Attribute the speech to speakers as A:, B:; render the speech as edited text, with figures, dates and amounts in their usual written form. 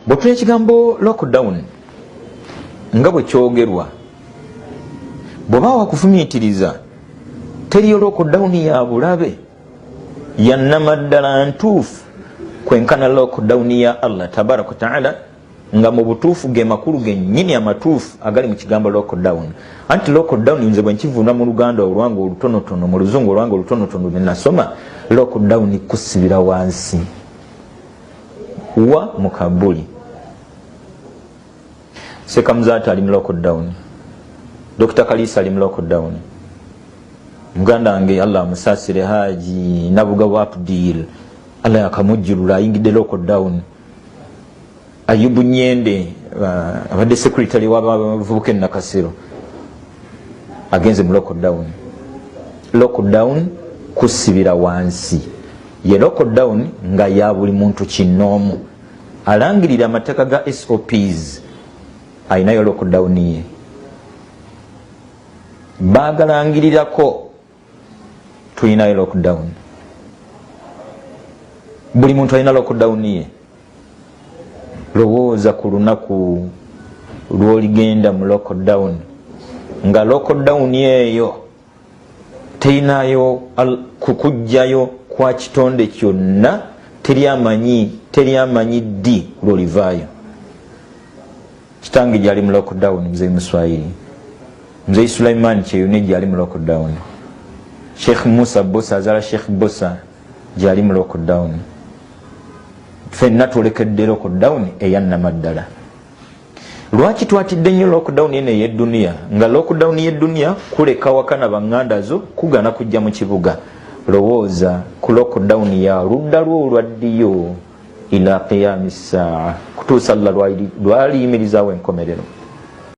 A: Bwotuna ekigambo lockdown nga bwe kyogerwa, bw'oba wakufumiitiriza, teriyo lockdown ya bulabe yannamaddala ntuufu kwenkana lockdown ya Allah tabaraka wataala, nga mu butuufu ge makulu gennyini amatuufu agali mu kigambo lockdown. Anti lockdown nze bwe nkivunula mu Luganda olwange olutonotono, mu Luzungu olwange olutonotono lwe nasoma, lockdown kusibira wansi wa mu kabuli. Sekamuzaata ali mu lockdown, Dr Kalisa ali mu lockdown, muganda wange Allah amusaasire Haji Nabugabo Abdil, Allah yakamujjulula, ayingidde lockdown. Ayubu Nyende, abadde secretary w'abavubuka e Nakasero, agenze mu lockdown. Lockdown kusibira wansi, ye lockdown nga ya buli muntu kinnoomu alangirira amateeka ga SOPs, ayinayo lockdown ye bagalangirirako. Tulinayo lockdown, buli muntu alina lockdown ye. Lowooza ku lunaku lwoligenda mu lockdown, nga lockdown eyo terinayo kukugjayo kwa kitonde kyonna, teri amanyi, teri amanyi ddi lwolivaayo. Kitange gyali mu lockdown, Mzee Muswahili, Mzee Sulaiman Kyeyune gyali mu lockdown, Sheikh Musa Bosa azala Sheikh Bosa gyali mu lockdown. Fenna twolekedde lockdown eyannamaddala. Lwaki twatidde nnyo lockdown eno ey'edduniya, nga lockdown y'edduniya kuleka waka na baŋŋanda zo, kugana kujja mu kibuga? Lowooza ku lockdown ya ludda lwo olwa ddiyo, ila qiyami saa, kutuusa Allah lwaliyimirizaawo enkomerero.